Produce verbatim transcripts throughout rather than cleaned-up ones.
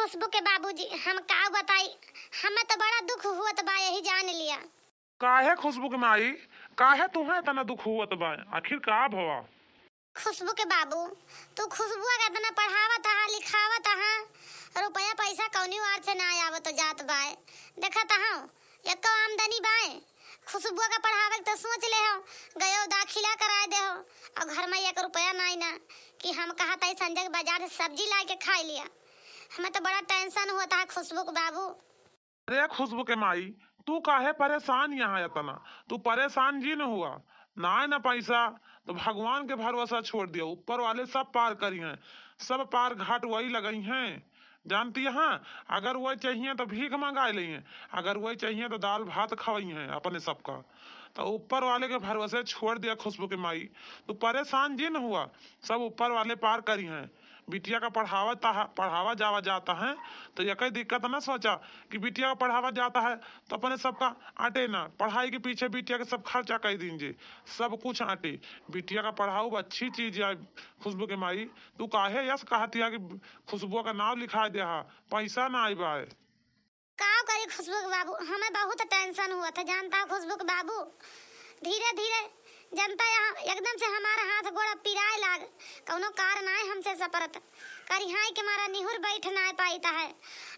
खुशबू के बाबूजी, हम का बताई, हमें तो बड़ा दुख हुअत बा, यही जान लिया। काहे खुशबू के माई, काहे तुहें इतना दुख हुअत बा? आखिर का भवा? खुशबू के बाबू, तू खुशबुआ के इतना पढ़ावत हा, लिखावत हा, रुपया पैसा कौनी वार से ना आवत जात बाय। देखत हा, एको आमदनी बाय। खुशबुआ का पढ़ावे के तो सोच ले हो, गयो दाखिला कराए दे हो, और घर में एक रुपया नाई ना कि हम कहत हई संजय के बाजार से सब्जी लाए के खाई लिया। हमें तो बड़ा टेंशन होता है खुशबू के बाबू। अरे खुशबू के माई, तू काहे परेशान यहाँ इतना? तू परेशान जिन हुआ। नाय ना पैसा, तो भगवान के भरोसा छोड़ दिया, ऊपर वाले सब पार करी हैं, सब पार घाट वही लगई हैं। जानती हैं, अगर वही चाहिए तो भीख मंगाए लेइहें, अगर वही चाहिए तो दाल भात खवई हैं अपने सबका। तो ऊपर वाले के भरोसे छोड़ दिया खुशबू के माई, तू परेशान जिन हुआ, सब ऊपर वाले पार करी हैं। बिटिया का पढ़ावा ताहा-, पढ़ावा जावा जाता है, तो यकई दिक्कत ना सोचा कि बिटिया का पढ़ावा जाता है तो अपने सबका आटे ना, पढ़ाई के पीछे बिटिया के सब खर्चा कर दीजिए, सब कुछ आटे। बिटिया का पढ़ाऊ अच्छी चीज है। खुशबू के माई, तू काहे यस कहती है कि खुशबुआ का नाम लिखा दे हा, पैसा ना आई बाय। का करी खुशबू के बाबू, हमें बहुत टेंशन हुआ था, जानता हो खुशबू के बाबू, धीरे धीरे जनता यहाँ एकदम से हमारा हाथ गोड़ पिराए लाग, कौनो कार नाय हमसे सपरत, करिहाई के मारा निहुर बैठ नाय पाइत है।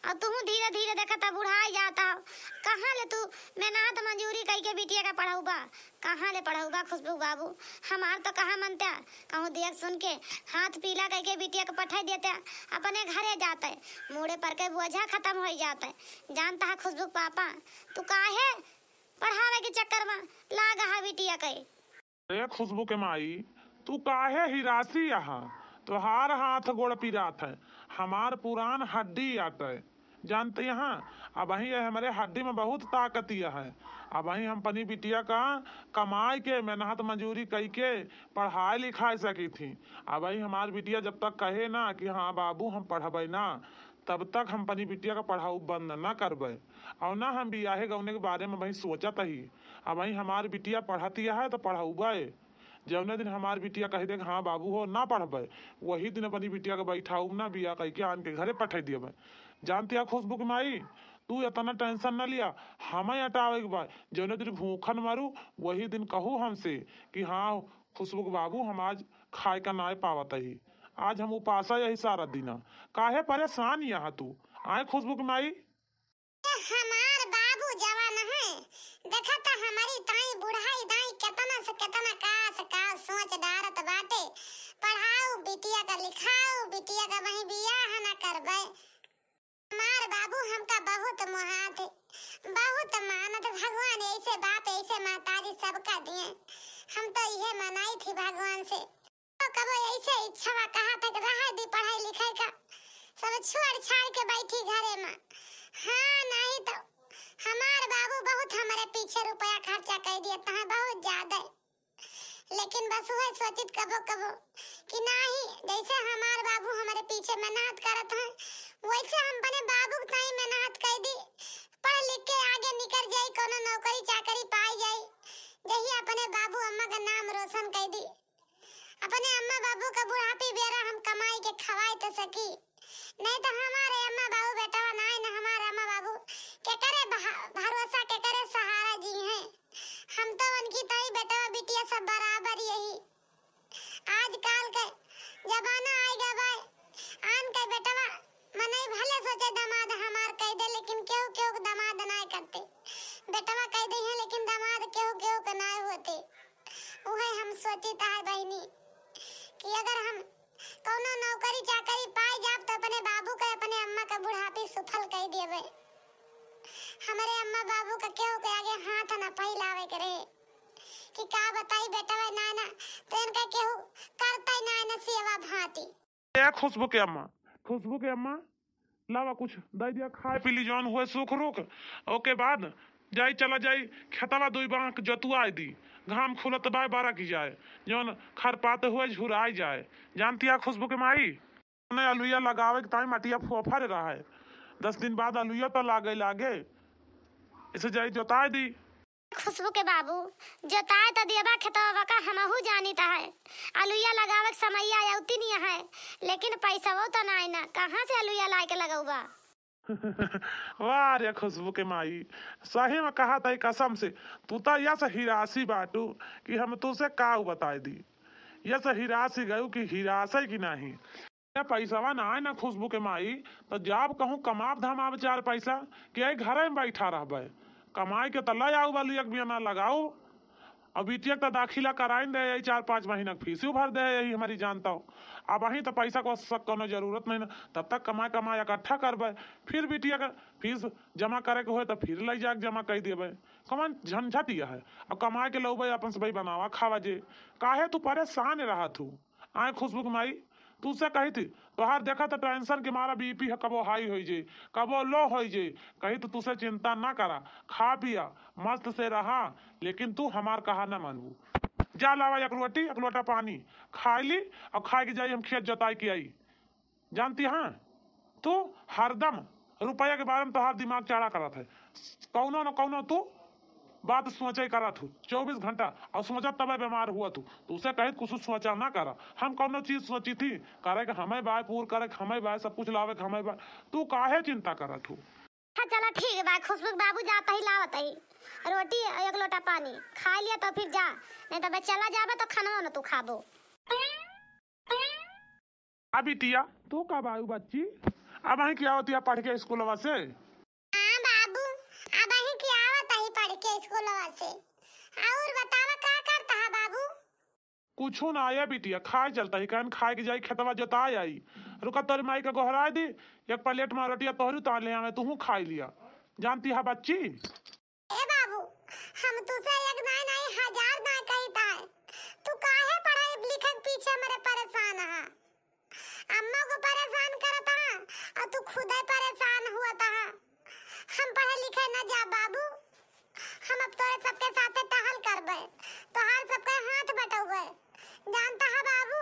और तुहू धीरे धीरे देखत बुढ़ाई जाता हो, कहाँ ले तू मेहनत मजूरी कई के बिटिया का पढ़ौबा? कहाँ ले पढ़ौबा खुशबू बाबू? हमार तो कहाँ मनता, कहूँ देख सुन के हाथ पीला कई के बिटिया के पठाई देते, अपने घरे जाते, मूड़े पर के बोझा खत्म हो जाते। जानता है खुशबू के पापा, तू काहे पढ़ावे के चक्कर में लाग हा बिटिया के? ए खुशबू के माई, तू काहे हिरासी यहाँ? तोहार हाथ गोड़ पिरात है, हमार पुरान हड्डी आटे। जानते हैं, अबहीं ये हमरे हड्डी में बहुत ताकत है। अबहीं हम अपनी बिटिया का कमाई के, मेहनत मजूरी कई के पढ़ाई लिखाई सकी थी। अबहीं हमार बिटिया जब तक कहे ना कि हाँ बाबू, हम पढ़बे ना, तब तक हम अपनी बिटिया का पढ़ाऊ बंद ना करबे। और ना हम बियाहे गौने के बारे में अबहीं सोचत ही। अबहीं हमार बिटिया पढ़ती है तो पढ़ौबे। जौने दिन हमार बिटिया कह दे कि हाँ बाबू हो, ना पढ़बे, वही दिन अपनी बिटिया के बैठाऊ ना, बिया कह के आन के घरे पठाई दियबे। जानती है खुशबू के माई, तू इतना टेंशन ना लिया, हमें अटावे के बा। जौने दिन भूखन मरू, वही दिन कहू हमसे कि हाँ खुशबू के बाबू, हम आज खाए का नाय पावत ही, आज हम उपासा यही सारा दिन। काहे परेशान यहाँ तू? आए खुशबू के माई। हमार बाबू जवान है, देखा त हमारी ताई बुढ़ाई दाई केतना से केतना का से का सोच डारत बाटे। पढ़ाऊ बिटिया का, लिखाऊ बिटिया का, वही बियाह न करबे। हमार बाबू हमका बहुत मोहात है, बहुत मानत। भगवान ऐसे बाप ऐसे महतारी सबका दिए। हम तो इहे मनाई थी भगवान से। कबो ऐसे इच्छा कहा था कि रहे दी पढ़ाई लिखाई का, सब छोड़ छाड़ के बैठी घरे में। हाँ, नहीं तो हमार बाबू बहुत हमारे पीछे रुपया खर्चा कर दिए तहाँ बहुत ज्यादा। लेकिन बस वह सोचित कबो कबो कि नहीं, जैसे हमार बाबू हमारे पीछे मेहनत करत हैं, वैसे हम अपने बाबू के ताई मेहनत कर दी, पढ़ लिख के आगे निकल जाई, कोनो नौकरी चाकरी पाई जाई, यही अपने बाबू अम्मा का नाम रोशन कर दी। अपने अम्मा बाबू का बुढ़ापी बेरा हम कमाई के खवाई तो सकी, नहीं तो हमारे अम्मा बाबू बेटवा नाई न हमारे अम्मा बाबू के करे भा-, भरोसा, के करे सहारा जी हैं। हम तो उनकी ताई बेटवा बिटिया सब बराबर यही। आजकल के जमाना आइ गा बाय, आन के बेटवा मनई भले सोचे दामाद हमार कह दे, लेकिन केहू केहू के दामाद नाय करते। बेटवा कह दे हैं, लेकिन दामाद केहू केहू के नाय होते। उहे हम सोचित है बहिनी कि अगर हम कौनो नौकरी चाकरी पाई जाब तो अपने बाबू के, अपने अम्मा के बुढ़ापी सुफल कह देबे। हमरे अम्मा बाबू का केहू के आगे हाथ न फैलावे के रहे कि का बताई बेटवा नाय ना, तो इनका केहू करता ही नाय ना सेवा भांति। ए खुशबू के अम्मा, खुशबू के अम्मा, लावा कुछ दे दिया खाए पी ली, जौन हुए सुख रुख। ओके बाद जाई, चला जाई खेतवा दुई बांक जोतुआई दी, घाम खुलत बाय बारा की जाए, जौन खरपात हुए झुराई जाए। जानती है खुशबू के माई, ने अलुइया लगावे के ताई मटिया फोफर रहा है, दस दिन बाद अलुइया तो लागे लागे, इसे जाई जोताई दी। खुशबू के बाबू, जोताए त दियबा खेतवा का हमहू जानित है। अलुइया लगावे के समइया अउती नहीं है, लेकिन पैसवो त नाई ना, कहाँ से अलुइया लाए के लगउबा? वाह रे खुशबू के माई, सही में कहत ही कसम से, तू त यस हिरासी बाटू कि हम तुसे काउ बताए दी। यस हिरासी गयू कि हिरासे कि नाहीं। ए पैसवा नाहीं ना खुशबू के माई, त जाब कहूँ कमाब धमाब चार पैसा कि आई घरे में बैठा रहबे। कमाई के त ले आउबा, एक बियाना लगाउब। अब बिटिया के त दाखिला कराइन दे, यही चार पाँच महीना के फीसियो भर दे, यही हमरी जानता हो। अबहीं त पैसा को स-, कउनो जरूरत नहीं ना, तब तक कमाए कमाए इकट्ठा करबे, फिर बिटिया के फीस जमा करे के होए त फिर लइ जाके जमा कइ देबे। कमन झंझट यह है, अब कमाए के लउबे अपन सबही बनावा खावा जे, काहे तू परेशान रहत हू? आए खुशबू के माई, तुसे कही थी, तोहार देखा त टेंशन के मारा बीपी है, कबो हाई होइ जे, कबो लो होइ जे। कही तो तुसे चिंता ना करा, खा पिया, मस्त से रहा, लेकिन तू हमार कहा ना मानबू। जा लावा एक रोटी, एक लोटा पानी खाइ ली, अउर खाए के जाई हम खेत जोताई के आई। जानती हाँ, तू हरदम रुपया के बारे में तोहार दिमाग चाड़ा करत है, कउनो न कउनो तू बात सोचे करत हू चउबीस घंटा, अउर सोचत तबे बीमार हुआ तू। तुसे कहित कुछ सोचा ना करा, हम कउनो चीज सोची थी, करे के हमें बाय, पूर करे के हमें बाय, सब कुछ लावे के हमें बाय, तू काहे चिंता करत हू? हाँ, चला ठीक बा, खुशबू के बाबू जात ही लावत ही रोटी अउर एक लोटा पानी खाइ लिया तो फिर जा, नहीं तो बस चला जाबे तो खाना न तू खाबो। आ बिटिया, तू कब आयु बच्ची? अबहीं की आवत हिया पढ़ के स्कूलवा से? हाँ बाबू, अबहीं की आवत ही पढ़ के स्कूलवा से। अउर बतावा का करत हा बाबू? कुछु ना आया बिटिया, खाए चलत ही, कहन खाए के जाई खेतवा जोताए आई। रुका तोरी माई के गोहराए दी, एक प्लेट में रोटिया तोहरी उतार ले आवे, तुहू खाइ लिया। जानती हा बच्ची? ए बाबू, हम तुसे एक नाई नाई हजार नाई कहित है, तू काहे पढ़ाई लिखे के पीछे मरे परेशान हा? अम्मा को परेशान करत हा अउर तू खुदे परेशान हुअत हा। हम पढ़े लिखे न जा बाबू, हम अब तोरे सबके साथे टहल करबे, तोहार सबके हाथ बटउबे। जानत हा बाबू,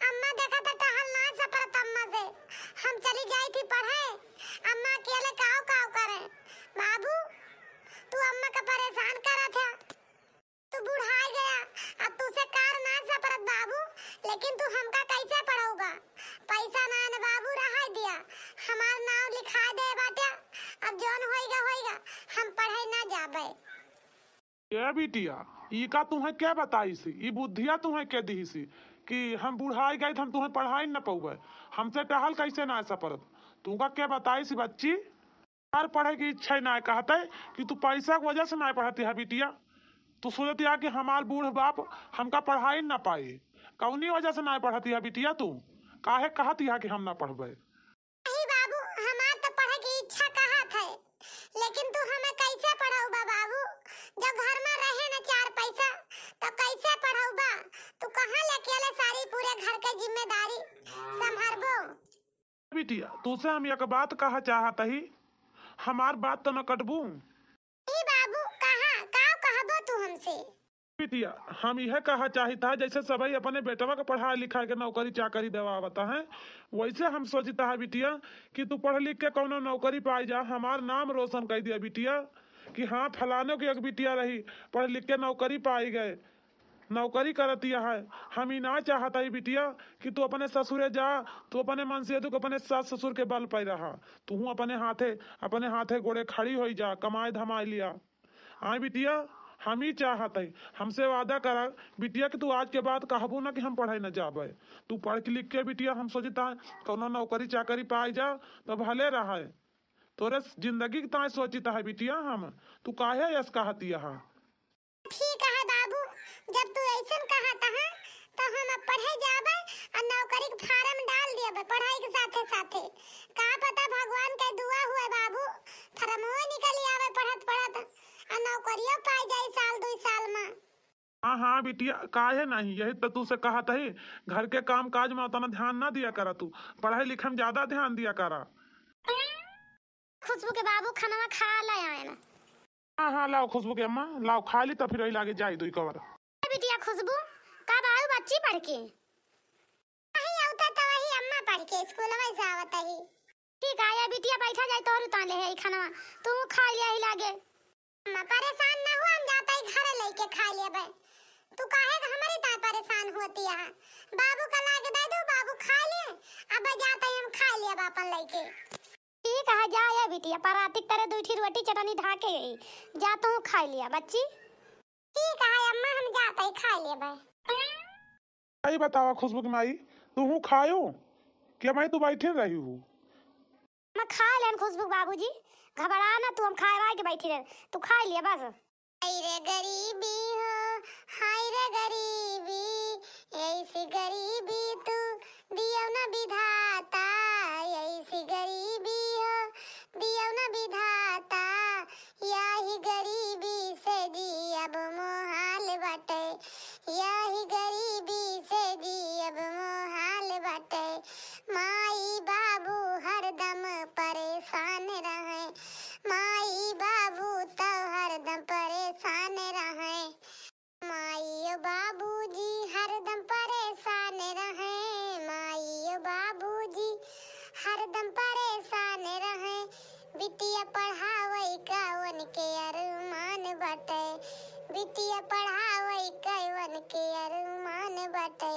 अम्मा देखा त टहल ना सपरत अम्मा से। हम चली जाई थी पढ़े, अम्मा अकेले काव काव करे। बाबू, तू अम्मा का परेशान करत हा। तू बुढ़ाइ गया, अब तुसे कार ना सपरत बाबू, लेकिन तू हमका कैसे पढ़उबा? पैसा ना न बाबू, रहाई दिया, हमार नाव लिखाइ दे बाटे, अब जौन होइगा होइगा, हम पढ़े ना जाबे। ए बिटिया, ई का तुहें के बताइसी? ई बुद्धिया तुहें के दिहिसी कि हम बुढ़ाइ गई त हम तुहें पढ़ाइ न पउबे? हमसे टहल कैसे ना सपरत? तुमका के बताइसी बच्ची? यार पढ़े की इच्छा ही ना कहते कि तू पैसा की वजह से ना पढ़ती है बिटिया। तू सोचती है कि हमार बूढ़ बाप हमका पढ़ाइ न पाए, कउनी वजह से ना पढ़ती है बिटिया? तू काहे कहती है कि हम ना पढ़बे? नहीं बाबू, हमार तो पढ़े की इच्छा कहत है, लेकिन तू हमें कैसे पढ़उबा बाबू? जब घर में रहे न चार पैसा, तो कैसे पढ़उबा? तू कहाँ ले अकेले सारी पूरे घर के जिम्मेदारी संभरबो? बिटिया, तुसे हम एक बात कहा चाहत ही, हमार बात तो न कटबू? नहीं बाबू, कहा, का कहबो तू हमसे? बिटिया, हम यह कहा चाहित है, जैसे सबही अपने बेटवा के पढ़ाई लिखाई के नौकरी चाकरी देवावत है, वैसे हम सोचित है बिटिया कि तू पढ़ लिख के कउनो नौकरी पाइ जा, हमार नाम रोशन कइ दिया बिटिया कि हाँ, फलानो के एक बिटिया रही, पढ़ लिख के नौकरी पाइ गए, नौकरी करतिया है। हम ई ना चाहत है बिटिया कि तू अपने ससुरे जा, तू अपने मन से तू अपने सास ससुर के बल पे रहा, तू अपने हाथे, अपने हाथे गोड़े खड़ी होइ जा, कमाए धमाए लिया। हाँ बिटिया, हम ही चाहत है, हमसे वादा करा बिटिया कि तू आज के बाद कहबू ना कि हम पढ़े न जाबे। तू पढ़ के लिख के बिटिया, हम सोचित है कउनो नौकरी चाकरी पाइ जा तो भले रहे। तोरे जिंदगी के ताई सोचित है बिटिया हम, तू काहे यस कहतिया हा? ठीक है बाबू, जब तू ऐसन कहत हा तो हम अब पढ़े जाबे अउर नौकरी के फार्म डाल दियबे पढ़ाई के साथे साथे। का पता भगवान के दुआ हुए बाबू, फार्मो निकल आवे पढ़त पढ़त अउर नौकरियो पाइ जाई साल दुई साल में। हाँ हाँ बिटिया, काहे नहीं, यही तो तुसे कहत ही, घर के काम काज में उतना ध्यान ना दिया करा तू, पढ़ाई लिखाई में ज्यादा ध्यान दिया करा। खुशबू के बाबू खानवा खा ले आए ना। हाँ हाँ, लाओ खुशबू के अम्मा, लाओ खा ली, तो फिर वही लागे जाई दुई कवर। ए बिटिया खुशबू, कब आयु बच्ची पढ़ के? वही आवता तो वही अम्मा पढ़ के स्कूलवा से आवत ही। ठीक है, ए बिटिया बैठा जाए, तोहरी ताले है ई खानवा, तू खा लिया ही लागे। अम्मा, परेशान ना हो, हम जात ही घरे लइके खाइ लेबे। तू काहे के हमरी ताईं परेशान होती है? बाबू का लाके दे दो, बाबू खाइ ले। अब जात ही हम खाइ लेबे अपन लइके। ठीक है, जा ए बिटिया, परातिक तरे दुइ ठी रोटी चटनी ढाके यही, जा तू खाइ लिया बच्ची। ठीक है अम्मा, हम जात ही खाइ लेबे। आई बतावा खुशबू की माई, तू हूँ खायो कि माई तू बैठे रही हूँ? हम खाइ लेन खुशबू के बाबूजी, घबरा ना तू, हम खाए वाए के बैठी रहे, तू खाइ लिया बस। हाय रे गरीबी हो, हाय रे गरीबी, ऐसी गरीबी तू दियो न विधाता, ऐसी गरीबी हो दियो न विधाता, यही गरीबी से जियब मोहाल बाटे, यही गरीबी से जियब मोहाल बाटे। माई बाबू हरदम परेशान रहे, माई बाबू तो हरदम परेशान रहे। माई ओ बाबूजी हरदम परेशान रहे, माई ओ बाबूजी हरदम परेशान रहे। बिटिया पढ़ावई का उनके अरमान बाटे, बिटिया पढ़ावई का उनके अरमान बाटे।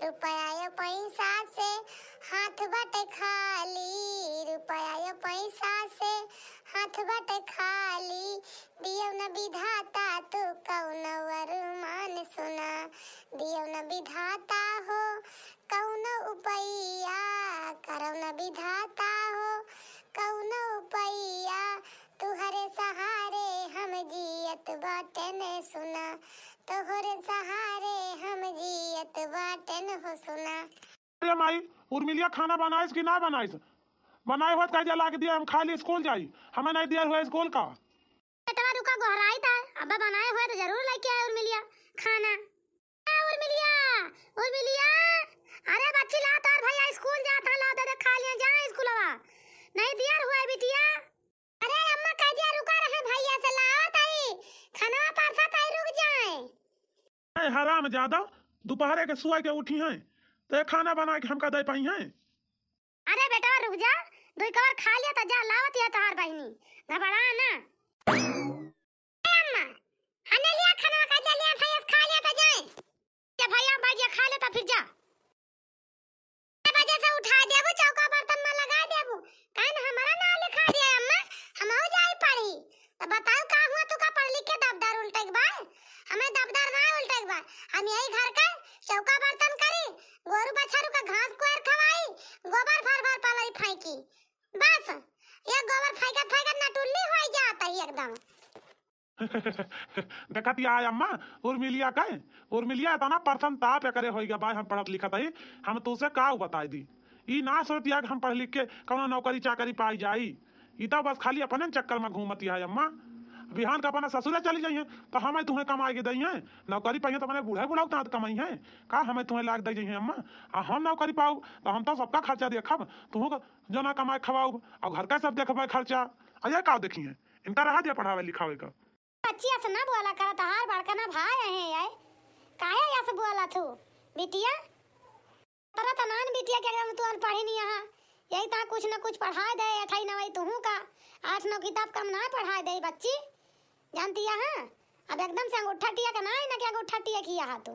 रुपया या पैसा से हाथ बाटे खाली, रुपया या पैसा से हाथ बाटे खाली। दियो न विधाता तू कौनो अरमान सुना, दियो न विधाता हो कौनो उपैया, करौ न विधाता हो कौनो उपैया। तुहरे सहारे हम जियत बाटेन सुना, तोहरे सहारे हम जियत बाटेन हो सुना। अरे माई, उर्मिलिया खाना बनाइस कि ना बनाइस? बनाए होत कह दिया, लाके दिया, हम खाली स्कूल जाई, हमें नहीं दिया हुआ स्कूल का। बेटवा रुका, गोहराई ता, अब्बा बनाए हुए तो जरूर लेके आए उर्मिलिया खाना। ए उर्मिलिया, उर्मिलिया, अरे बच्ची ला, तोर भैया स्कूल जात है, ला दे दे खा लिया, जा स्कूलवा। नहीं दिया हुआ है बिटिया। अरे अम्मा कह दिया रुका रहे भैया से, लावत आई, खाना परसत आई, रुक जाए। ए हराम जादा, दोपहरे के सुआ के उठी हैं, तो ये खाना बना के हमका दे पाई हैं? अरे बेटवा रुक जा, दुई कवर खा लिया तो जा, लावत या तोहार बहिनी, घबरा ना। ए अम्मा, हने लिया खाना का, जा लिया भैया से खा लिया तो जाए। जा भैया बैठ जा, खा ले तो फिर जा। बजे से उठा देबू, चौका बर्तन में लगा देबू। काहे न हमारा नाम लिखा दिया अम्मा, हमहू जाई पढ़ी। तो बताओ का हुआ, तू का पढ़ लिख के दबदार उल्टे के बा? हमें दबदार ना उल्टे के बा। हम यही घर के चौका बर्तन करी, गोरू बछरू का घास कुआर खवाई, गोबर भर भर पलरी फेंकी। बस, ये गोबर फेंकत फेंकत नटुल्ली होई जात है एकदम। देखत या है अम्मा, उर्मिलिया कहे, उर्मिलिया इतना परसंताप एकरे होई गया बा, हम पढ़त लिखत हई, हम तुसे का बताई दी। ई ना सोचतिया कि हम पढ़ लिख के कौनो नौकरी चाकरी पाई जाई। ई तो बस खाली अपने चक्कर में घूमतिया है अम्मा। बिहान का अपने ससुरे चली जाइए तो हमें तुम्हें कमाई के दई है, नौकरी पाइए तो अपने बूढ़े बुढ़ाऊ तात कमाई है, का हमें तुम्हें लाग दई जाइए अम्मा? आ हम नौकरी पाऊ तो हम तो सबका खर्चा देखब, तुहू का जना कमाए खवाऊ और घर का सब देखबे खर्चा। आ ये का देखी है, इनका रहा दिया पढ़ावे लिखावे का। बच्ची अस ना बोला करा, तहार बड़का ना भाई है यार, काहे अस बोला थू बिटिया? तोरा त नान बिटिया के एकदम तू अनपढ़ी नहीं यहाँ, यही ता कुछ न कुछ पढ़ाए दे, अठाई नवाई तुहू का, आठ नौ किताब कम ना पढ़ाए दे बच्ची, जानती है हाँ? अब एकदम से अंगूठा टिया का ना है ना कि अंगूठा टिया किया हा तू।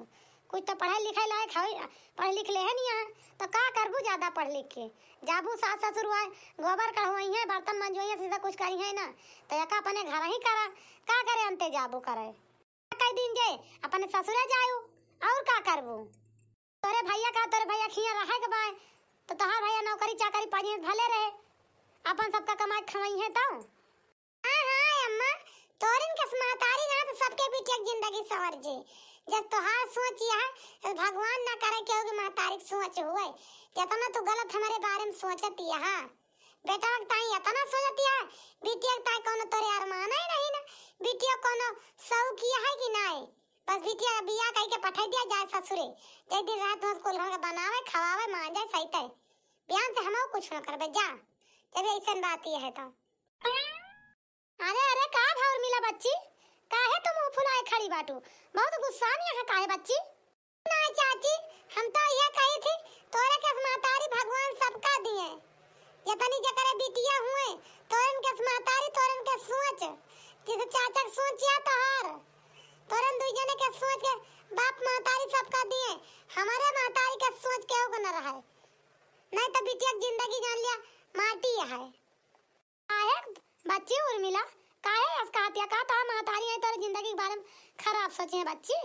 कुछ तो पढ़े लिखे लायक है, पढ़ लिख ले है नहीं यहाँ, तो का करबू ज्यादा पढ़ लिख के? जाबू सास ससुर हुआ, गोबर कढ़वाई है, बर्तन मंजवाई है, सीधा कुछ करी है ना, तो एका अपने घर ही करा, का करे अंते जाबू करे? कई दिन जे अपने ससुरे जायू, और का करबू? तोरे भैया का, तोरे भैया खिया रहे के बाय, तो तोहार भैया नौकरी चाकरी पाई भले रहे, अपन सबका कमाई खवाई है तो। हाँ, हाँ, अम्मा, तोरिन कस महतारी ना तो सबके बिटिया के जिंदगी संवर जे। जस तोहार सोच यह है, तो भगवान ना करे केहू के महतारी के सोच हुए। जतना तू गलत हमारे बारे में सोचत यह। बेटवा के ताई इतना सोचत यह, बिटिया के ताई कौनो तोरे अरमान ही नहीं ना। बिटिया कौनो शौक यह है कि नहीं? बस बिटिया बिया कह के पठाई दिया जाए ससुरे। जय दिन रात में कुल घर के बनावे, खवावे, मांजे, सहिते। बिहान से हमहू कुछ न करबे, जा। जब ऐसन बात यह है तो। अरे, अरे, का भा उर्मिला बच्ची? काहे तू मुंह फुलाए खड़ी बाटू? बहुत गुस्सा में यहाँ काहे बच्ची? ना चाची, हम तो ये कही थी, तोरे कस महतारी भगवान सबका दिए। जतनी जकरे बिटिया हुए, तोरन कस महतारी, तोरन के सोच। जैसे चाचा के सोच या तोहर, तोरन दुई जने के सोच के बाप महतारी सबका दिए, हमरे महतारी के सोच केहू के न रहे, नहीं तो बिटिया के जिंदगी जान लिया माटी है। काहे बच्ची उर्मिला, काहे अस कहतिया? का तोहार महतारी है तोरे जिंदगी के बारे में खराब सोचे हैं बच्ची?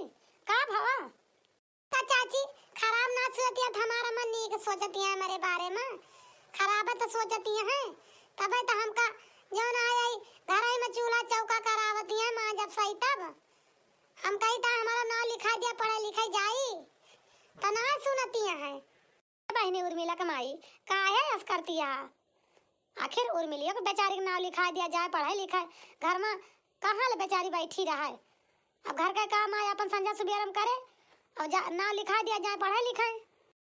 का भवा? का चाची, खराब ना सोचतिया, त हमार अम्मा नीक सोचतिया हमरे बारे में। खराब तो सोचतिया हैं, तबे तो हमका जौन आई आई घर में चूल्हा चौका करावतिया, माँ जब सही तब। हम कही त हमारा नाव लिखा दिया, पढ़े लिखे जाई, त ना सुनतिया हैं। बहिनी उर्मिला के माई, काहे अस करतिया? आखिर उर्मिलियो के बेचारी के नाव लिखा दिया जाए, पढ़ाई लिखाई, घर में कहाँ ले बेचारी बैठी रहे? अब घर के काम आए, अपन संझा सुबेरम करे, और जा, नाव लिखा दिया जाए, पढ़ाई लिखाई।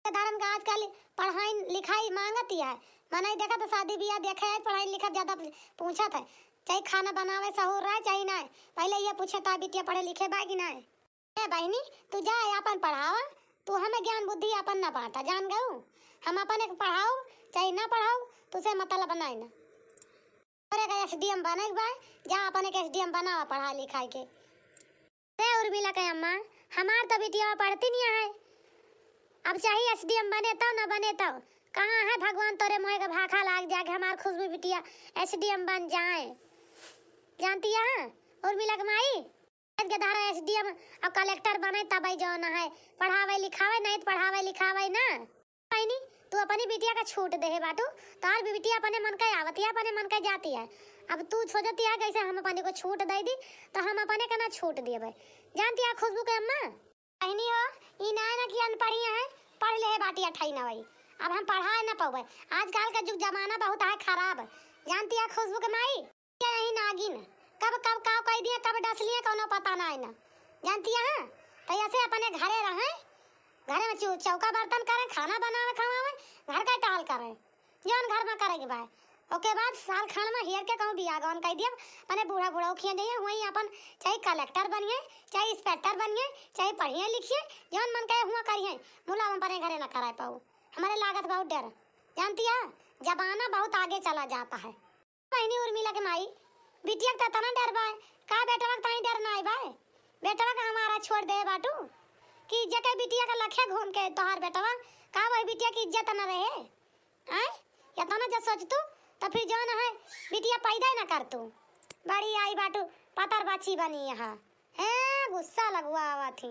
धर्म का आजकल पढ़ाई लिखाई मांगत ही है, मनई देखा तो शादी ब्याह देखे है, पढ़ाई लिखा ज्यादा पूछत है, चाहे खाना बनावे सहूर रहे चाहे ना, पहले ये पूछे ता बिटिया पढ़े लिखे बा कि ना। ए बहिनी, तू जा, आपन पढ़ावा, तू हमें ज्ञान बुद्धि आपन न बांटा, जान गऊ? हम अपन एक पढ़ाऊ, चाहे ना पढ़ाऊ, तुसे मतलब नहीं ना। और एक एसडीएम बने के बा, जा अपन एक एसडीएम बनावा पढ़ाई लिखाई के। ए उर्मिला के अम्मा, हमार तो बिटिया पढ़ती नहीं है, अब चाहे एसडीएम बने तब ना बने तब, कहाँ है भगवान तोरे मोहे के भाखा लाग जाके हमार खुशबू बिटिया एसडीएम बन जाए, जानती है उर्मिला के माई? के धारा एसडीएम और कलेक्टर बने तबे जौन है, पढ़ावे लिखावे नहीं तो पढ़ावे लिखावे ना। बहिनी, तू अपनी बिटिया का छूट दे है बाटू, तार भी बिटिया अपने मन का आवती है, अपने मन का जाती है। अब तू सोचती है कैसे हम अपने को छूट दे दी, तो हम अपने का ना छूट देबे। जानती है खुशबू के अम्मा? बहिनी हो, ई ना है ना कि अनपढ़िया है, पढ़ ले है बाटी अठाई नवाई। अब हम पढ़ाए ना पावे, आजकल का जुग जमाना बहुत है खराब। जानती है खुशबू के माई? के यही नागिन, कब, कब काव कह दिए, कब डस लिए, कौनो पता ना है ना। जानती है, तो ऐसे अपने घरे रहे, घरे में चौ-, चौका बर्तन करें, खाना बनावे, खवावे, घर का टहल करें, जौन घर में करे के बा। ओके बाद साल खान में हेर के कहूँ बियाह गवन कह दिया, अपने बूढ़ा बूढ़ा उखिया जाइए, वहीं अपन चाहे कलेक्टर बनिए, चाहे इंस्पेक्टर बनिए, चाहे पढ़िए लिखिए, जौन मन कहे हुआ करिए, मुला हम अपने घरे ना कराए पाऊ। हमारे लागत बहुत डर, जानती है, जमाना बहुत आगे चला जाता है। बहिनी उर्मिला के माई, बिटिया के त तना डर बा, का बेटवा के ताई डर ना आई बा? बेटवा का हमारा छोड़ दे बाटू कि जेके बिटिया का लखे घूम के तोहार बेटवा, का वही बिटिया की इज्जत न रहे? आय, इतना जब सोचतू तो फिर जौन है बिटिया पैदा ही ना करतू। बड़ी आई बाटू, पतर बच्ची बनी यहाँ। हैं, गुस्सा लगवा आवा थी।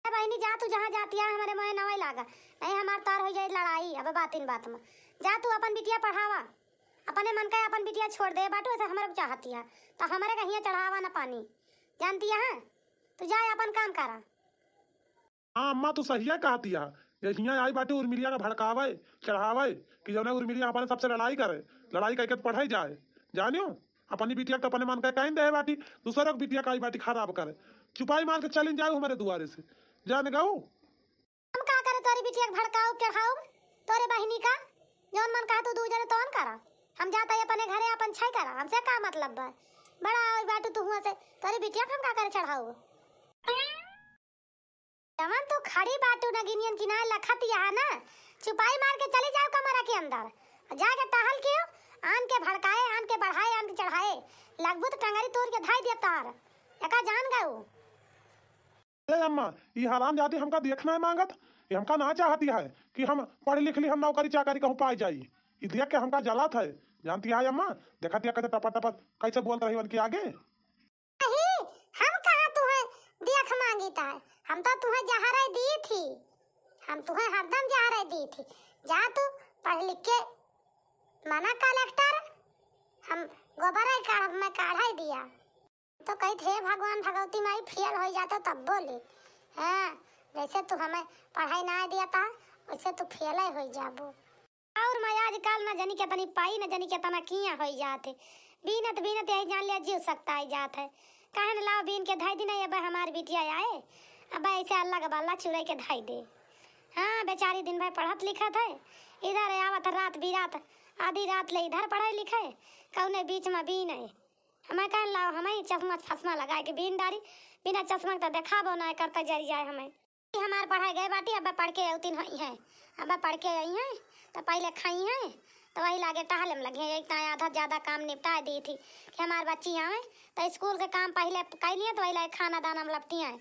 ए बहिनी, जा तू जहाँ जाती है, हमारे मोहे नवई लागा, नहीं हमार तार हो जाए लड़ाई। अब बातिन बात में जा तू अपन बिटिया पढ़ावा, अपने मन का अपन बिटिया छोड़ दे बाटू, ऐसे हमारे चाहती है तो हमारे का हियाँ चढ़ावा ना पानी, जानती है, तू जा अपन काम करा। हाँ अम्मा, तू सहिया कहती है, ये हियाँ आई बाटी उर्मिलिया का भड़कावे, चढ़ावे कि जौने उर्मिलिया अपने सबसे लड़ाई करे, लड़ाई करके तो पढ़ाई जाए, जानियो। अपनी बिटिया के तो अपने मन का कहीं दे बाटी, दूसरा के बिटिया का आई बाटी खराब करे। चुपाई मार के चलिन जाए हमारे दुआरे से, जान गऊ। हम का करे तोरी बिटिया के भड़काऊ चढ़ाऊ, तोरे बहिनी का जौन मन कहा तू दू जने तौन करा। हम जाता ही अपने घरे अपन छाई करा, हमसे का मतलब बा? बड़ा आई बाटू तू हुआ से, तोरी बिटिया के हम का करे चढ़ाऊ? जवन तू खड़ी बाटू नगिनियन किनारे लखत यहाँ ना, चुपाई मार के चली जाओ कमरा के अंदर। जाके टहल के आन के भड़काए, आन के बढ़ाए, आन के चढ़ाए। लगबू तो टंगरी तोड़ के धाई दिया तार। एका जान गऊ। ए अम्मा, ई हरामजादी हमका देखना है मांगत, ये हमका ना चाहती है कि हम पढ़ लिख ली, हम नौकरी चाकरी कहूँ पाई जाई। ई देख के हमका जलात है, जानती है अम्मा, देखत या कैसे टपर टपर कैसे बोलत रही उनके आगे। नहीं, हम कहाँ तुहे देख मांगित है, हम तो तुहे जहरे दी थी, हम तुहे हरदम जहरे दी थी। जा तू पढ़ लिख के बना कलेक्टर, हम गोबर काढ़ब में काढ़ाई दिया। तो कही थे भगवान भगवती माई फेल हो जाते तब बोले, हाँ, जैसे तू हमें पढ़ाई ना दिया था वैसे तू फेल ही हो जाबू। और मैं आजकल न जानी कितनी पाई, न जानी कितना किया होई जात है। बीनत बीनत यही जान लिया जीव सकता है जात है। काहे न लाओ बीन के धाई दिन, अब हमार बिटिया आए, अब ऐसे अल्लाह का बल्ला चुराई के धाई दे। हाँ, बेचारी दिन भर पढ़त लिखत है, इधर आवत रात बिरात, आधी रात ले इधर पढ़े लिखे, कौने बीच में बीन है। हमें कहन लाओ, हमें चश्मा फसमा लगाए के बीन डारी, बिना चश्मा के तो देखाबो ना करता जरी जाए हमें। हमार पढ़ाई गए बाटी, अब पढ़ के अउतिन होई है, अब पढ़ के आई है, तो पहिले खाई हैं, तो वही लागे टहले में लगी हैं। एक तो आधा ज्यादा काम निपटा दी थी कि हमार बच्ची आवे, तो स्कूल के काम पहिले कइ लिए, तो वही लागे खाना दाना में लपटी हैं।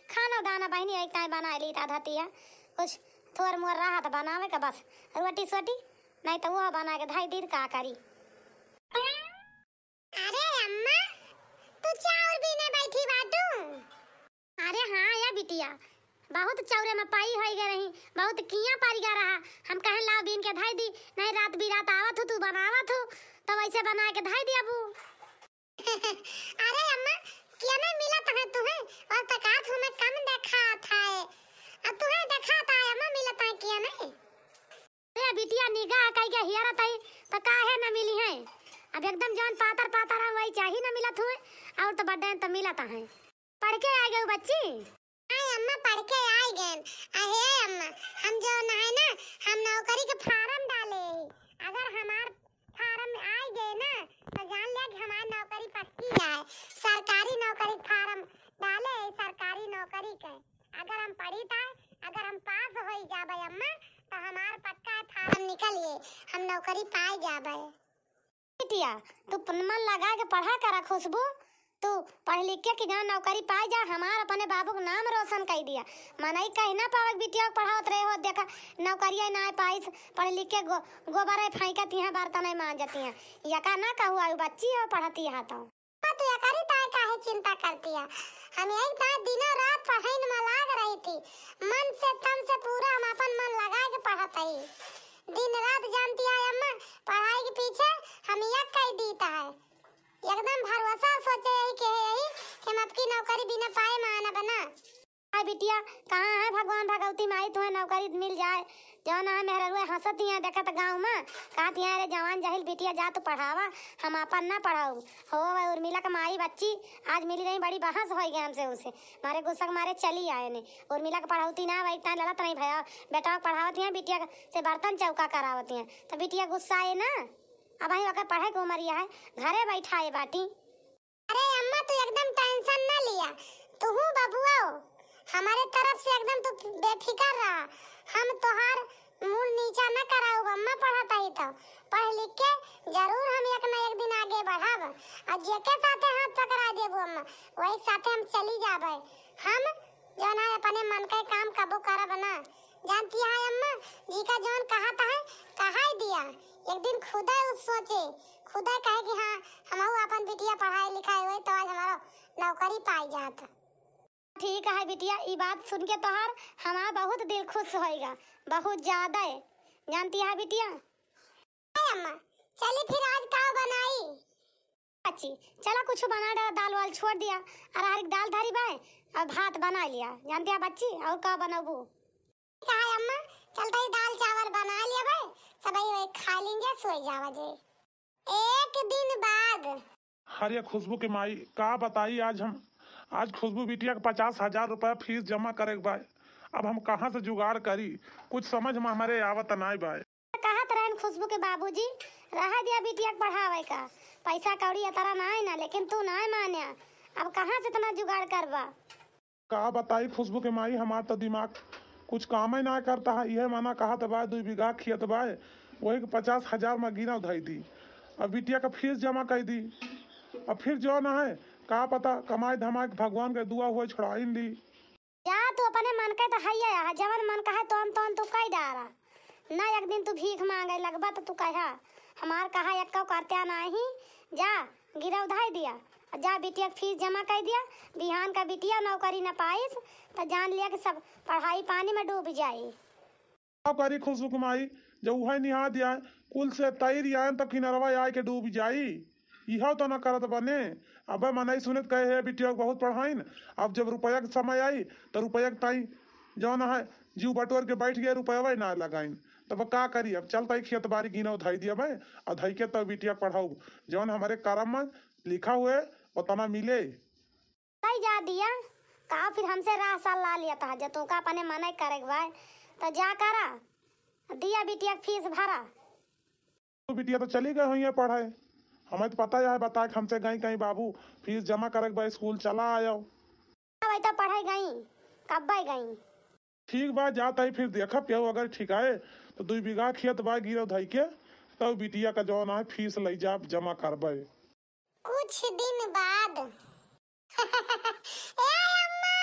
खाना दाना बहिनी एक टाइम बना ली था धतिया, कुछ थोर मोर रहा तो बनावे का बस, रोटी सोटी, नहीं तो वो बना के धई दी, का करी। अरे अम्मा, तू चाउर बीने बैठी बाटू? अरे हाँ या बिटिया, बहुत चौरे में पाई होई गए रही, बहुत किया पड़ गया रहा। हम कहें लाओ बीन के धई दी, नहीं रात बिरात आवत हो, तू बनावत हो, तो वैसे बना के धई दी अबू। अरे अम्मा, किया नहीं मिलत है तुम्हें? और तो का तुम्हें कम देखा था, अब तुम्हें देखा था अम्मा, मिलत है किया नहीं? अरे बिटिया, निगाह कई के हियरत आई, तो काहे न मिली है? अब एकदम जौन पातर पातर है, वही चाही न मिलत हुए, और तो बड्डे तो मिलत है। पढ़ के आ गए बच्ची? हाँ अम्मा, पढ़ के आ गए। अहे अम्मा, हम जौन है ना, हम नौकरी के फार्म डाले, अगर हमार फार्म आ गए ना, तो जान लिया कि हमार नौकरी पक्की है। सरकारी नौकरी फार्म डाले, सरकारी नौकरी के। अगर हम पढ़ी ता, अगर हम पास होई जाबे अम्मा, तो हमार पक्का फार्म निकल गए, हम नौकरी पाए जाबे। बिटिया, तू पन-, मन लगा के पढ़ा करा खुशबू, तू पढ़ लिख के कि जहाँ नौकरी पाए जा, हमार अपने बाबू के नाम रोशन कर दिया। मनई कह ना पावे बिटिया के पढ़ावत रहे हो, देखा नौकरिया ना पाइस, पढ़ लिख के गो-, गोबर फेंकत यहाँ बर्तन मांजत यहाँ। यका ना कहू आयु बच्ची हो पढ़ती है तो। हाँ, तू एकरी ताय काहे चिंता करती है? हम यही ताय दिनों रात पढ़ाई में लाग रही थी। मन से तन से पूरा हम अपन मन लगा के पढ़त हई। दिन रात जानती है अम्मा, पढ़ाई के पीछे हम यक कई दीता है। एकदम भरोसा सोचे यही के है यही कि हम आपकी नौकरी बिना पाए मानब ना। हाय बिटिया, कहाँ है भगवान भगवती माई तुम्हें नौकरी मिल जाए। जौन है मेहररुए हंसत हियाँ देखत गाँव में, कहत हियाँ, "अरे जवान जहिल बिटिया जा तू पढ़ावा, हम आपन ना पढ़ाऊ।" हो वह उर्मिला के माई बच्ची आज मिली रही, बड़ी बहस होई गए हमसे उसे, मारे गुस्सा के मारे चली आए ने। उर्मिला के पढ़ौती ना वही तान ललत नहीं भया, बेटा के पढ़ावत हियाँ, बिटिया से बर्तन चौका करावत हियाँ, तो बिटिया गुस्सा आए ना। अब वही ओकर पढ़े के उमरिया है, घरे बैठा है बाटी। अरे अम्मा, तू एकदम tension ना लिया, तुहू बबुआ हो, हमारे तरफ से एकदम तू बेफिकर रहा। हम तोहार मूड नीचा ना कराउब अम्मा, पढ़त ही तो पढ़ लिख के जरूर हम एक ना एक दिन आगे बढ़ब। और जेके साथे हाथ पकड़ा देबू अम्मा, वही साथे हम चली जाबे। हम जौन है अपने मन के काम कबो करब ना। जानती है अम्मा, जी का जौन कहत है, कहा ही दिया। एक दिन खुदे उ सोचे, खुदे कहे कि हाँ, हमहू अपन बिटिया पढ़ाई लिखाई होई तो आज हमारो नौकरी पाई जात। ठीक है बिटिया, ई बात सुन के तोहार हमार बहुत दिल खुश होएगा, बहुत ज्यादा है। जानती है बिटिया? ए अम्मा, चली फिर आज का बनाई? अच्छी, चला कुछ बना डाला, दाल वाल छोड़ दिया, अरहर की दाल धरी बाय और भात बना लिया। जानती है बच्ची, और का बनबू? कहा अम्मा, चलता ही दाल चावल बना लिया बाय, सब वही खा लेंगे, सोई जावा जे। एक दिन बाद। अरे खुशबू के माई, का बताई, आज हम, आज खुशबू बिटिया के पचास हजार रुपया फीस जमा करे के बा। अब हम कहाँ से जुगाड़ करी, कुछ समझ में हमारे आवत नाई बा। कहत रहन खुशबू के बाबूजी, रहा दिया बिटिया के पढ़ावे का, पैसा कौड़ी अतरा नाई ना, लेकिन तू नाई मान्या, अब कहाँ से इतना जुगाड़ करबा? का बताई खुशबू के माई, हमार तो दिमाग कुछ कामे ना करता है। इहे मना कहत बा, दुई बीघा खेत बा, वही के पचास हजार में गिनव धई दी, अब बिटिया का फीस जमा कर दी, अब फिर जौन है का पता, कमाई धमाई के भगवान के दुआ हुए छोड़ाइन दी। जा तू अपने मन के तो हइये है, जवन मन कहे तौन तौन तू कई डारा। ना एक दिन तू भीख मांगे लगबा तो तू कहा, हमार कहा एक्को करत्या नाही, जा गिरव धाई दिया, जा बिटिया के फीस जमा कर दिया, बिहान का बिटिया नौकरी न पाइस तो जान लिया कि सब पढ़ाई पानी में डूब जाई। का करी खुशबू के माई, जब उहे निहा दिया, कुल से तैर आयन तो किनरवा आए के डूब जाई। इहो तो ना करत बने। अबे मनई सुनित कहे, "हे बिटिया के बहुत पढ़ाइन, अब जब रुपया के समय आई, तो रुपया के ताई जौन है, जीव बटोर के बैठ गए, रुपया ना लगाइन।" तब का करी, अब चलता ही खेत बारी गिनव धई दिया बे, और धई के तब बिटिया के पढ़ाऊ। जौन हमारे करम में लिखा हुए, उतना मिले। तई जा दिया, का फिर हमसे राह सलाह लिया था, जब तोका अपने मने करे के बाय, तो जा करा, दिया बिटिया के फीस भरा। तो बिटिया तो चली गए हुई है पढ़े, हमें तो पता है, बता के हमसे गई कहीं, "बाबू, फीस जमा करे के बा, स्कूल चला आयो।" अब तो पढ़े गई, कब्बे गई। ठीक बा, जात ही फिर देखब केहू अगर ठीक आए दुई बीघा खेत बा गिरव धई के, तब बिटिया का जौन आए फीस लई जाब, जमा करबे। कुछ दिन बाद। ए अम्मा,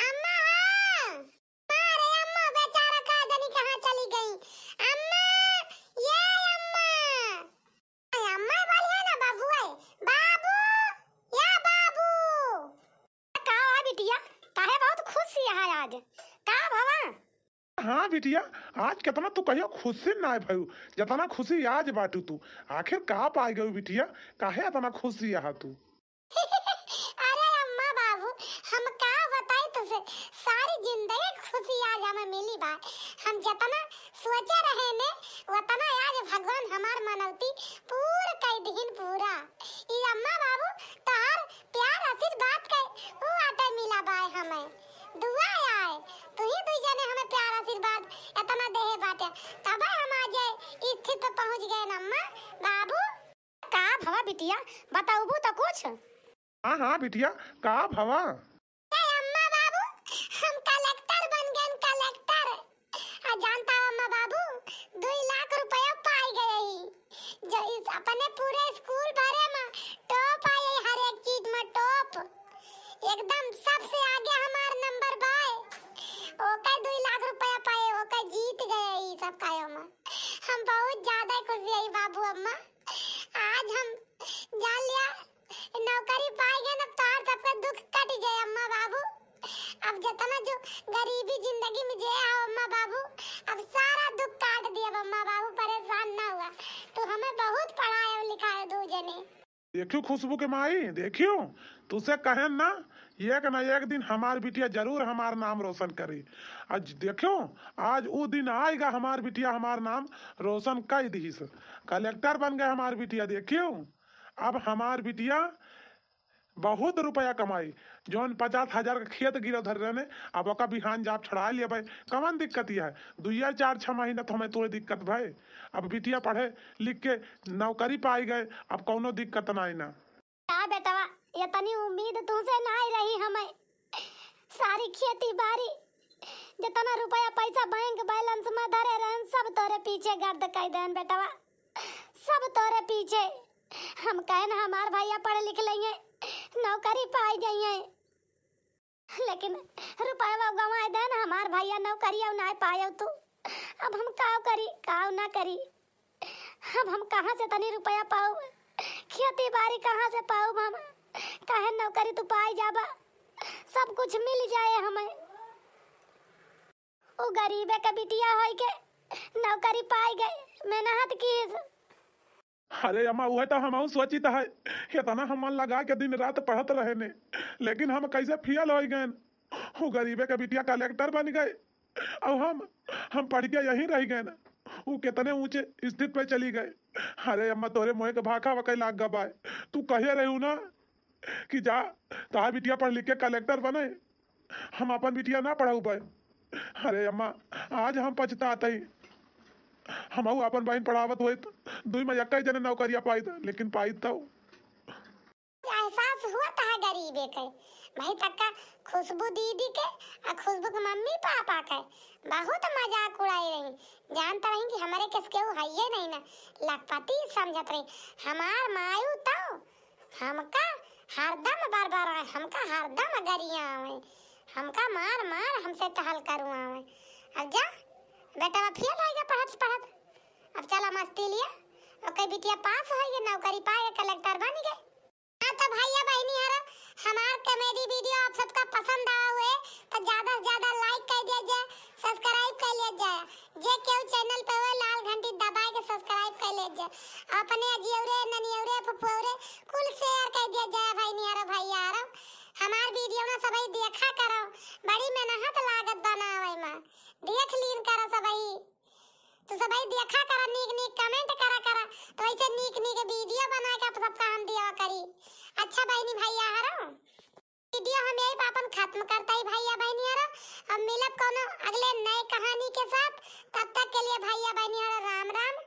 अम्मा हो। अरे अम्मा, बेचारा का जानी कहाँ चली गई। अम्मा, ये अम्मा। अम्मा बोलिए ना बाबू, ए बाबू, या बाबू। का हुआ बिटिया, काहे बहुत खुश है आज? का भवा? हाँ बिटिया, आज केतना तू कहियो खुशी नाय भयू, जतना खुशी आज बाटू तू। आखिर का पाइ गयू बिटिया, काहे एतना खुशी यहाँ तू? अरे अम्मा बाबू, हम का बताई तुसे, सारी जिंदगी के खुशी आज हमें मिली बा। हम जतना सोचे रहे ने, वतना आज भगवान हमार मनौती पूर कई दिहिन पूरा। ई अम्मा बाबू, तोहार प्यार आशीर्वाद के ऊ आटे मिला बाय हमें। दुआ आए, तू ही दुई जने हमें प्यार आशीर्वाद एतना देहे बाटे, तबे हम आज ए स्थिति पे पहुँच गए न अम्मा बाबू। का भवा बिटिया, बताउबू तो कुछ? हाँ, हाँ बिटिया, का भवा? ए अम्मा बाबू, हम कलेक्टर बन गए, कलेक्टर। आ जानता हो अम्मा बाबू, दुई लाख रुपया पाई गए ही, जो इस अपने पूरे स्कूल भरे में टॉप आई है, हर एक चीज में टॉप, एकदम सबसे आगे हमार नंबर बाय। ओके दुई लाख रुपया पाए, ओके जीत गए ही सब कायो में। हम बहुत ज्यादा खुश है बाबू अम्मा, आज हम जान लिया नौकरी पाई गए, अब तोहार सबके दुख कट जाए अम्मा बाबू। अब जितना जो गरीबी जिंदगी में जे आओ अम्मा बाबू, अब सारा दुख काट दिया अम्मा बाबू, परेशान ना हुआ। तू हमें बहुत पढ़ाए और लिखाए दू जने। देखियो खुशबू के माई, देखियो, तुसे कहेन ना, एक ना एक दिन हमार बिटिया जरूर हमार नाम रोशन करी। आज देखियो, आज ऊ दिन आएगा, हमार बिटिया हमार नाम रोशन कई दिहिस, कलेक्टर बन गए हमार बिटिया। देखियो, अब हमार बिटिया बहुत रुपया कमाई, जौन पचास हजार का खेत गिरव धरे रहने, अब ओका बिहान जाप छड़ा लेबै। कवन दिक्कत यह है? दुइया चार छह महीना तो हमें तोहे दिक्कत भय, अब बिटिया पढ़े लिख के नौकरी पाई गए, अब कौनो दिक्कत ना आई ना। का बेटवा, इतनी उम्मीद तुमसे ना आई रही हमें। सारी खेती बाड़ी, जितना रुपया पैसा बैंक बैलेंस में धरे रहन, सब तोरे पीछे गर्द कई देन बेटवा, सब तोरे पीछे। हम कहन हमार भैया पढ़ लिख लेइए, नौकरी पाई जाइए, लेकिन रुपया गंवाए देन हमार भैया, नौकरी ना पायो तू। अब हम काव करी, काव ना करी? अब हम कहाँ से तनी रुपया पाउब? खेती बाड़ी कहाँ से पाउब हम? काहे नौकरी तू पाई जाबा, सब कुछ मिल जाए हमें। उ गरीबे के बिटिया होई के नौकरी पाई गए, मेहनत कीस। अरे अम्मा, उहे तो हमहू सोचित है, इतना हम मन लगा के दिन रात पढ़त रहे ने, लेकिन हम कैसे फेल होई गए। उ गरीबे के बिटिया कलेक्टर बन गए, और हम, हम पढ़ के यहीं रह गए ना। उ कितने ऊंचे स्थित पे चली गए। अरे अम्मा, तोरे मोए के भाखा वकई लाग गबाए। तू कहे रहू ना कि जा, तोहार बिटिया पढ़ लिख के कलेक्टर बने, हम अपन बिटिया ना पढ़ाऊ पाए। अरे अम्मा, आज हम पछतात हई। हमहू अपन बहिन पढ़ावत होइत, दुई में एक्कई जने नौकरिया पाइत, लेकिन पाइत तो। एहसास हुआ तहा गरीबे के। भाई तक्का खुशबू दीदी के आ खुशबू के मम्मी पापा के बहुत मजाक उड़ाई रही। जानत रही कि हमरे केस केहू हइये नहीं ना, लखपति समझत रही। हमार मायू तो हमका हरदम बरबराए, हमका हरदम गरियावे, हमका मार मार हमसे टहल करवावे। अब जा बेटवा, फेल होइगा पढ़त पढ़त, अब चला मस्ती लिया। ओके बिटिया पास होइगा, नौकरी पाइगा, कलेक्टर बनिगा। हाँ तो भैया बहिनी हरो, हमार comedy video आप सबका पसंद आवा हुए तो ज्यादा से ज्यादा like कर दिया जाए, subscribe कर लिया जाए। जे केहू channel पे हुए लाल घंटी दबाए के subscribe कर लिया जाए। अपने अजियौरे, ननियौरे, फुफुयौरे कुल share कर दिया जाए बहिनी हरो, भैया हरो। हमार video ना सबही देखा करो, बड़ी मेहनत लागत बनावे में, देख लीन करो सबही। तू सबही देखा करा, नीक नीक comment करा करा, तो ऐसे नीक नीक video बना के आप सबका हम दिया करी। अच्छा बहिनी भैया हरो, video हम यही पे अपन खत्म करता ही भैया बहिनी हरो। अब मिलब कोनो अगले नए कहानी के साथ, तब तक के लिए भैया बहिनी हरो राम राम।